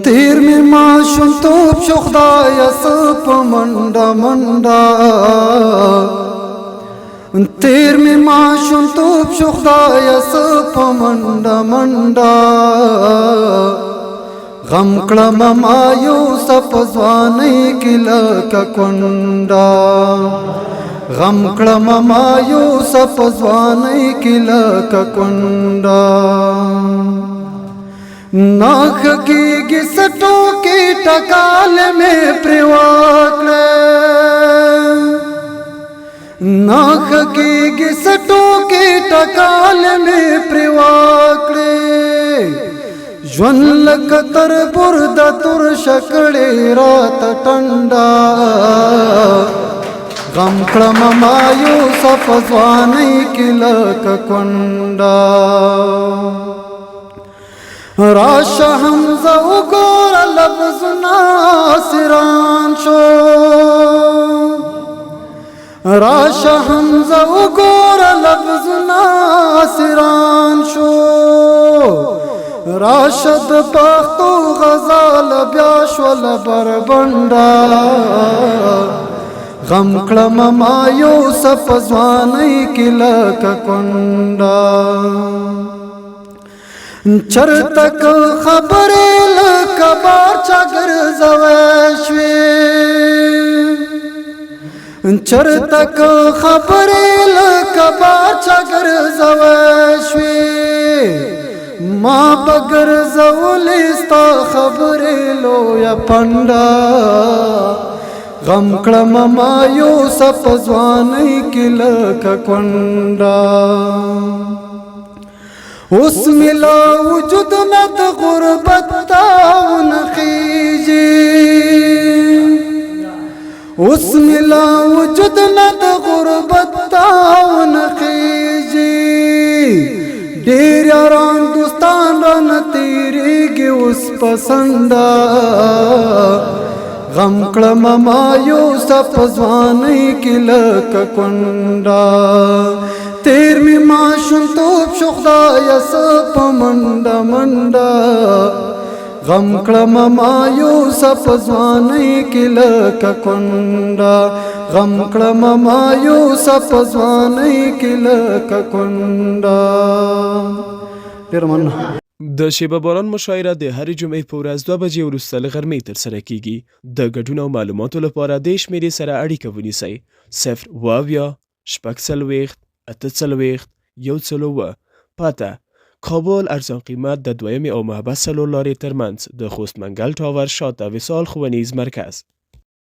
تیر می ماشومتوب شو خدایه څه په منډه منډه، تیر می ماشومتوب شو خدایه څه په منډه منډه، غم کړم ما یوسف ځوانۍ کې لکه کونډه، غم کړم ما یوسف ځوانۍ کې لکه کونډه۔ ناخ کېږي سټو کې ټکال مې پرې وکړې، ناخ کېږي سټو کې ټکال مې پرې وکړې، ژوند لکه تر برد تر شکړې رات ټنډا، غم کړم ما یوسف ځوانۍ کې لکه کونډه۔ راشه حمزه وګوره لفظونه سران شو، راشه حمزه وګوره لفظونه سران شو، راشد پښتو غزال بیا شول بربنډا، غم کړم ما یوسف ځوانۍ کې لکه کونډه۔ چرتک خبرې لکه بار چا ګرځوي شوې، چرتک خبرې لکه بار چا ګرځوي شوې، ما بګرځولې ستا خبرې لویه پنډا، غم کړم ما یوسف ځوانۍ کې لکه کونډه۔ اوس ملا وجود نه د غربت تاون خیږي، اوس ملا وجود نه د غربت تاون خیږي، ډیر یاران دوستان را نه تیریږي اوس پسنده، غم کړم ما یوسف ځوانۍ کې لکه کونډه۔ تیر می ماشومتوب شو خدایه څه په منډه منډه، غم کړم ما یوسف ځوانۍ کې لکه کونډه، غم کړم ما یوسف ځوانۍ کې لکه کونډه۔ ډېره مننه۔ د شیبه باران مشاعره د هرې جمعې په ورځ 2 بجې وروسته له غرمې ترسره کیږي۔ د ګډون او معلوماتو لپاره دې شمېرې سره اړیکه ونیسئ: 0 77 46 48 107۔ پته: کابل، ارزان قیمت، د دویمې او محبس څلور لارې ترمنځ، د خوست منګل ټاور شاته، وصال ښوونیز مرکز۔